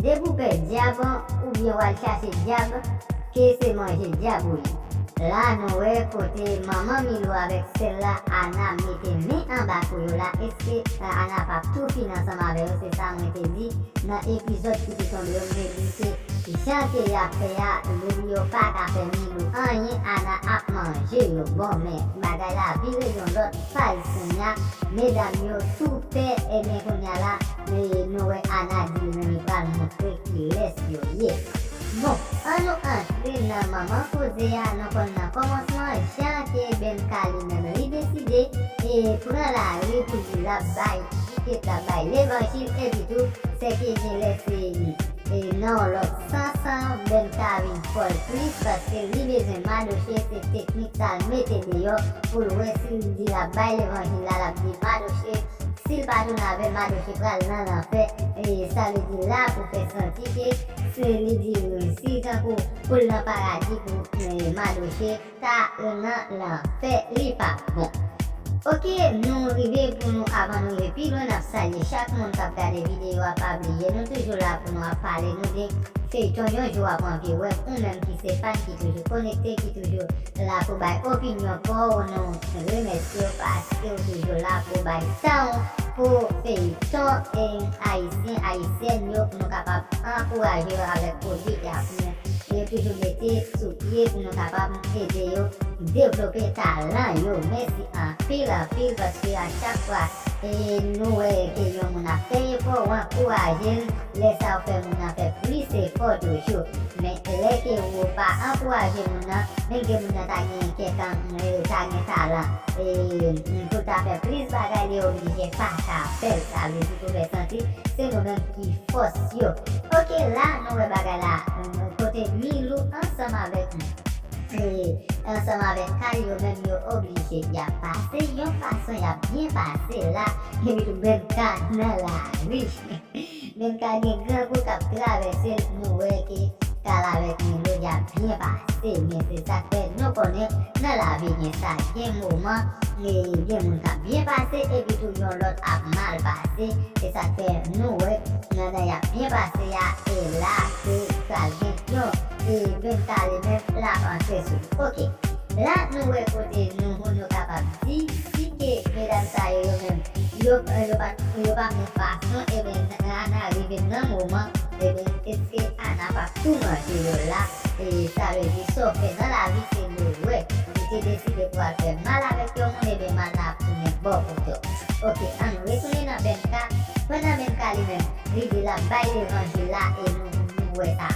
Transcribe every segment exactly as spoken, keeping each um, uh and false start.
Depi w pè dyab oubyen w al chache dyab, ke se manje dyab ou ye. La nou wè kote manman Milou avèk sè l la Ana mete men anba kou yo la, èske Ana p ap tou fini ansanm avè yo? Se sa mwen te di nan epizòd ki te tonbe yo, mwen te di ke jan ke y ap fè a, yo pa ka fè Milou anyen, Ana ap manje yo. Bon, men bagay la vire yon lòt paj kounye a, medam yo tou pè, ebyen kounye a la, nou wè Ana di li menm li pral montre kilès yo ye. Bon, ann nou antre nan manman koze a, nou konn nan kòmansman, jan ke Benka li menm li deside e pran lari pou di l ap bay tiket, l ap bay levanjil, epi tou, sèke gen lè se e nan yon lòt sans, Benka vin fòl plis paske li bezwen madoche, se teknik sa l mete deyò pou l wè si l di l ap bay levanjil la, l ap di madoche, si l pa tounen avè l, madoche pral nan lanfè. E sa vle di la pou fè santi ke se li di si tankou pou l nan paradi pou e, madoche ta nan lanfè li pa bon. Oke, nou rive pou nou, avan nou rive pi lwen, n ap salye chak moun k ap gade videyo a. Pa bliye, nou toujou la pou nou ap pale nou de feyton Yon Jou W ap Anvi Wè. Ou menm ki se fan, ki toujou konekte, ki toujou la pou bay opinyon pa w, nou remèsye w paske w toujou la pou bay tan w pou feyton e, ayisyen, ayisyèn yo, pou nou kapab ankouraje yo avèk pwodui y ap nou yo toujou mete sou pye pou nou kapab ede yo devlope talan yo. Mèsi anpil, anpil, paske a chak fwa e nou wè ke yon moun ap fè efò, ou ankouraje l, lè sa ou fè moun nan fè plis efò toujou. Men lè ke ou pa ankouraje moun nan, menm ke moun nan ta gen kèk an, e, ta gen talan, e, pou l ta fè plis bagay, li oblije pa ka fè l. Sa vle di pou fè santi se nou menm ki fòs yo. Oke, la nou wè bagay la, kote Milou ansanm avèk, e, ansanm avèk Kay, yo menm yo oblije y ap pase yon fason, y ap byen pase la, epi tou Benka nan lari. Benka gen grangou k ap travèse l, nou wè ke Kay avèk Milou y ap byen pase, men se sa k fè nou konnen nan lavi gen sa, gen moman, e, gen moun k ap byen pase, epi tou yon lòt ap mal pase. Se sa k fè nou wè, pandan y ap byen pase a, e la ke pral gen yon, e, Benka li menm l ap antre sou li. Oke. La nou wè kote nou, nou kapab di si ke medam sa yo, yo menm, yo, yo pa, yo pa pran fason, ebyen, Ana rive nan moman, ebyen, èske Ana p ap tou manje yo la? E sa vle di sa w fè nan lavi se move. Ou te deside pou al fè mal avèk yon moun, ebyen mal la ap tounen bò kote w. Oke, ann retounen nan Benka. Pandan Benka li menm, li di l ap bay levanjil la e nou, nou wè sa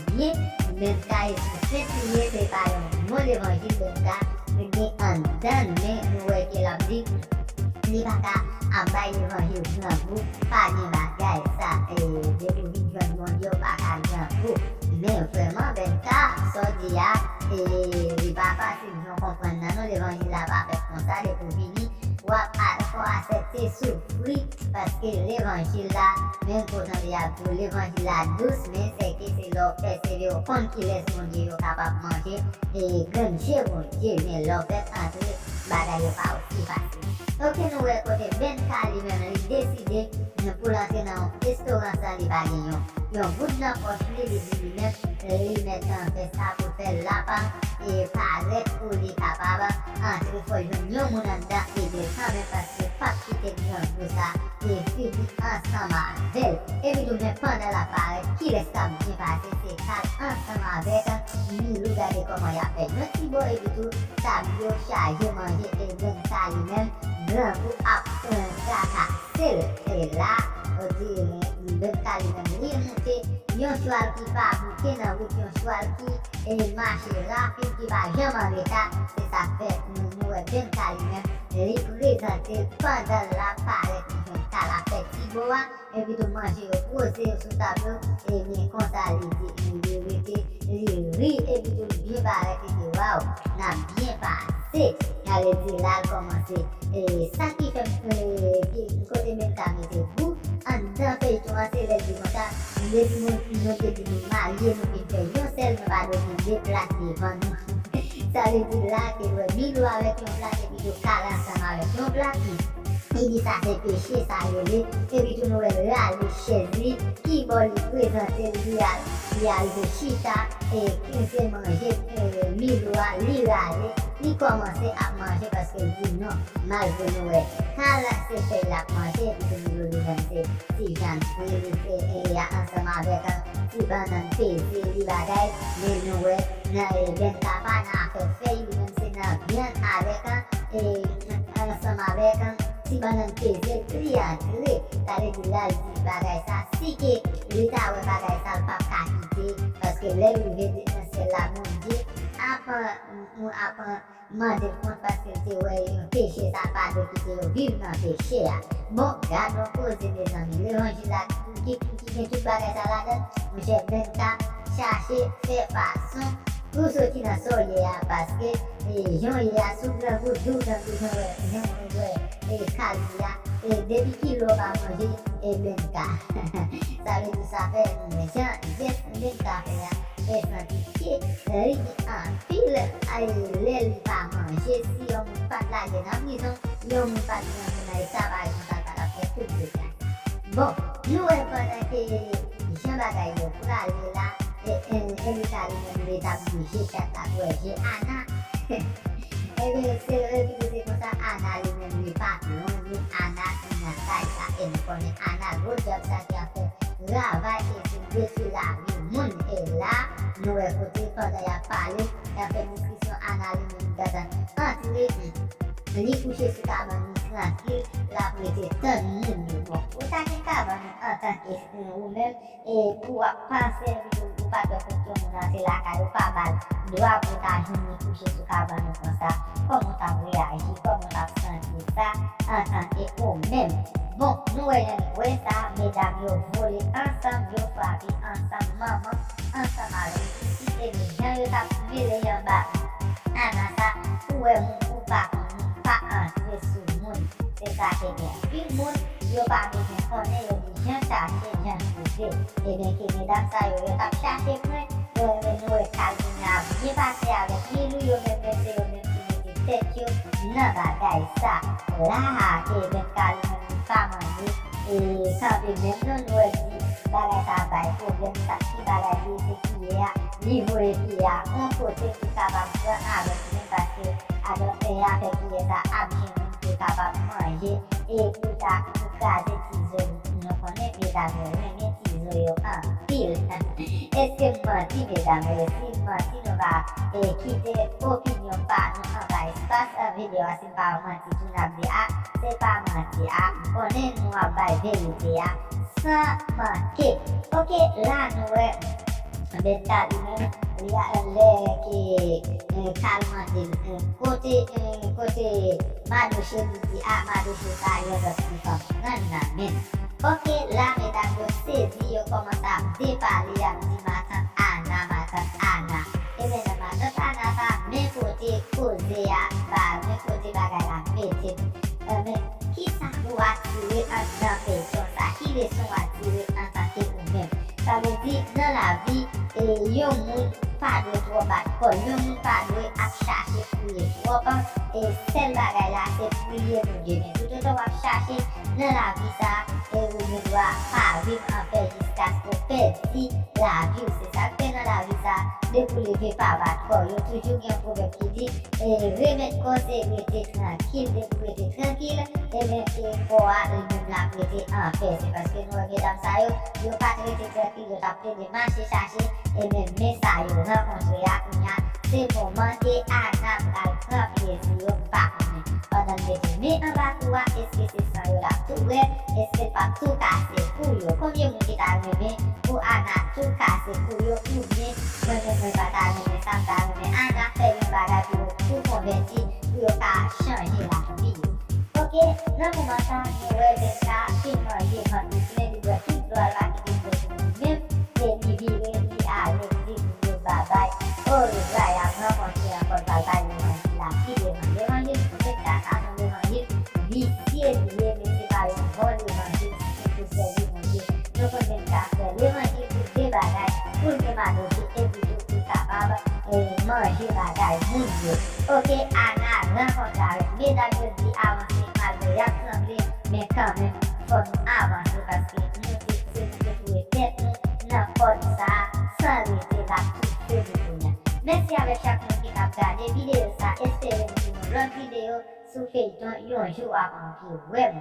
byen. Benka espri sent li ye, se pa yon bon levanjil Benka gen anndan l, men nou wè ke l ap di li pa ka ap bay levanjil grangou, pa gen bagay sa, e, depi w vin jwenn Bondye, w pa ka grangou. Men vrèman, Benka, sa w di a, e, li pa fasil, jan w konprann nan non, levanjil la pa fèt konsa, depi w vini, w ap al fò w aksepte soufri, paske levanjil la, menm kote w ap di levanjil la dous, men sèke se lè w pèsevere, w konn kilès Bondye yo kapab manje, e grenn je Bondye, men lè w fèk antre, bagay yo pa osi fasil. Oke, nou wè kote Benka li menm, li deside pou l antre nan yon restoran san li pa gen yon, yon goud nan pòch li, li di li menm, li mèt fè sa pou fè l ap, e, parèt pou li kapab antre, fò l jwenn yon moun anndan ede l kanmenm, paske p ap kite grangou sa e fini ansanm avè l. Epi tou, men pandan l ap parèt, kilès k ap byen pase? Se Kay ansanm avèk Milou. Gade kòman y ap fè yon ti bò, epi tou, tab yo chaje manje, e Benka li menm, grangou ap, e, trakase l. E la, on dirait, Benka li menm, li moute yon chwal ki pa bouke nan wout, yon chwal ki, e, mache rapid, ki pa janm an reta. Se sa k fè nou, nou wè Benka li menm, li prezante l pandan l ap parèt, li jwenn Kay ap fè ti bò a, epi tou manje yo poze yo sou tab yo, ebyen konsa li di, li rete, li ri, epi tou li byen parèt, li di, waw, n ap byen pase. Sa vle di la l kòmanse, e, sa ki fè m, e, ki, kote Benka mete gou anndan feyton an, se lè l di konsa, m te di nou, nou te di nou marye, nou vin fè yon sèl, nou pa dwe gen de plas devan nou. Sa vle di la ke l wè Milou avèk yon plas, epi tou Kay ansanm avèk yon plas. Li di sa se peche, sa rele, epi tou nou wè l rale chèz li, ki bò li prete prezante l, li al, li al rive chita, e kenze manje, e, Milo a, li rale, li kòmanse ap manje paske l di non. Malgre nou wè Kal se fèy l ap manje, epi Milo li menm se ti vyann fri, li se, e, ansanm avèk, e, ti bannann peze, li bagay, men nou wè nan, e, Benka pa nan afè fèy, li menm se nan vyann avèk, e, ansanm avèk, e, ti bannann peze, li antre. Sa vle di la, l di bagay sa, si ke li ta wè bagay sa, l p ap ka kite, paske lè l rive nan syèl la, Bondye ap, ap mande l kont paske l te wè yon peche sa l pa dwe kite yo viv nan peche a. Bon, gad yon koze, mezanmi. Levanjil la ki, ki, ki gen tout bagay sa ladan l, monchè, Benka chache fè fason pou soti nan sa w ye a, paske, e, jan w ye a, si w grangou, di w grangou, jan w wè, jan w wè, e, Kal di a, e, depi kilo pa manje, e, Benka. Sa vle di sa fè, jan jès Benka fè a, fè santi ke li gen anpil, e, lè li pa manje, si yon moun pa t lage nan prizon, yon moun pa t pran pou nan esklavaj, sa pa t ap fè tout dega sa. Bon, nou wè pandan ke jan bagay yo prale la, e, e, Erika li menm li t ap bouje chat la pou wè je Ana. Ebyen, se vre ki di se konsa, Ana li menm li pa t lwen, men Ana ki nan kay sa, e nou konnen Ana gwo dyab sa ki ap fè travay, e se detwi lavi moun. E la, nou wè kote pandan y ap pale, y ap fè diskisyon, Ana li menm li gentan antre, li kouche sou kabann li trankil, l ap rete tann moun yo. Bon, ou ta gen kabann ou antanke ou menm, e pou w ap panse, epi tou, ou pa t wè kot ke moun nan se lakay ou, pa ba l dwa pou l ta jwenn li kouche sou kabann ou konsa. Kòman w t ap reyaji? Kòman w t ap santi sa antanke ou menm? Bon, nou wè jan li wè sa, medam yo vole ansanm, yo frape ansanm, manman ansanm avèk pitit, epi jan yo t ap mele anba Ana sa, ou wè moun ou pa konn, moun pa antre sou moun. Se sa ke gen anpil moun, yo pa bezwen konnen, yo di jan chache, jan twouve. Ebyen, ke medam sa yo, yo t ap chache pwen, yo renmen nou wè Kal kounye a ap byen pase avèk Milou, yo menm, menm se yo menm ki mete tèt yo nan bagay sa. La, ke menm Kal li menm li pa mande, e kanpe menm non, nou wè di bagay sa ap bay pwoblèm, sa ki bagay li ye, se kiyè a, li voye kiyè a yon kote pou kapab pran avèk li, paske avèk, e, avèk kiyè sa ap jwenn moun pou kapab manje, e pou ta, pou kraze ti zo. Nou konnen medam yo renmen ti zo yo anpil. Èske m manti, medam? E si m manti, nou va, e, kite opinyon pa nou anba espas, e, videyo a. Si m pa manti tou, n ap di, a, se pa manti, a, m konnen nou ap bay verite a san manke. Oke, la nou wè Benka li menm, li a, lè ke, e, Kal mande l, e, kote, e, kote Madoche, li di, a, Madoche pa yon lòt ti fanm, pran l nan men l. Oke, la medam yo sezi, yo kòmanse ap depale, y ap di matant Ana, matant Ana. E men nan matant Ana sa, men kote koze a, ba, men kote bagay la mete nou. E men, kisa pou w atire anndan feyton sa? Ki leson w atire antanke ou menm? Sa vle di, nan lavi, e, yon moun pa dwe twò bat kò l, yon moun pa dwe ap chache kriye twòp, e, sèl bagay la, se priye Bondye. Men toutotan w ap chache nan lavi sa, e, ou gen dwa pa viv anpè jiskaske w pèdi lavi w. Se sa k fè nan lavi sa, depi w leve, pa bat kò w. Yo toujou gen yon pwovèb ki di, e, remèd kò se rete trankil. Depi w rete trankil, ebyen, e, kò a, li menm, l ap rete anpè. Se paske nou wè medam sa yo, yo pa t rete trankil, yo t ap plede mache chache, e men men sa yo rankontre a kounye a, se moman ke Ana pral pran plezi yo, m pa konnen. Pandan l mete men anba kou a, èske se san yo l ap tou bwè? Èske l p ap tou kase kou yo? Konbyen moun ki ta renmen pou Ana tou kase kou yo? Oubyen mwen menm mwen pa ta renmen sa, m ta renmen Ana fè yon bagay pou yo tou konvèti, pou yo ka chanje lavi yo. Oke, nan moman sa, nou wè Benka fin manje vant li plen, li bwè tout dlo a, l pa kite dlo pou li menm, e li vire, li ale, li di moun yo babay. O, Jaya ap rankontre ankò, l pral bay levanjil la pi devan. Levanjil pou Benka sa, se yon levanjil visye li ye, men se pa yon bon levanjil si se pou sèvi Bondye. Nou konn Benka fè levanjil pou de bagay, pou l gen Madoche, epi tou pou l kapab, e, manje bagay moun yo. Oke, Ana rankontre avèk medam yo, di avanse, malgre y ap tranble, men kanmenm, fò nou avanse, paske nou te, se nou te foure tèt nou nan fòm sa a san rete l ap toufe pou kounye a. Mèsi avèk chak moun ki t ap gade videyo sa a. Espere nou pou yon lòt videyo sou feyton Yon Jou W ap Manke Wè M.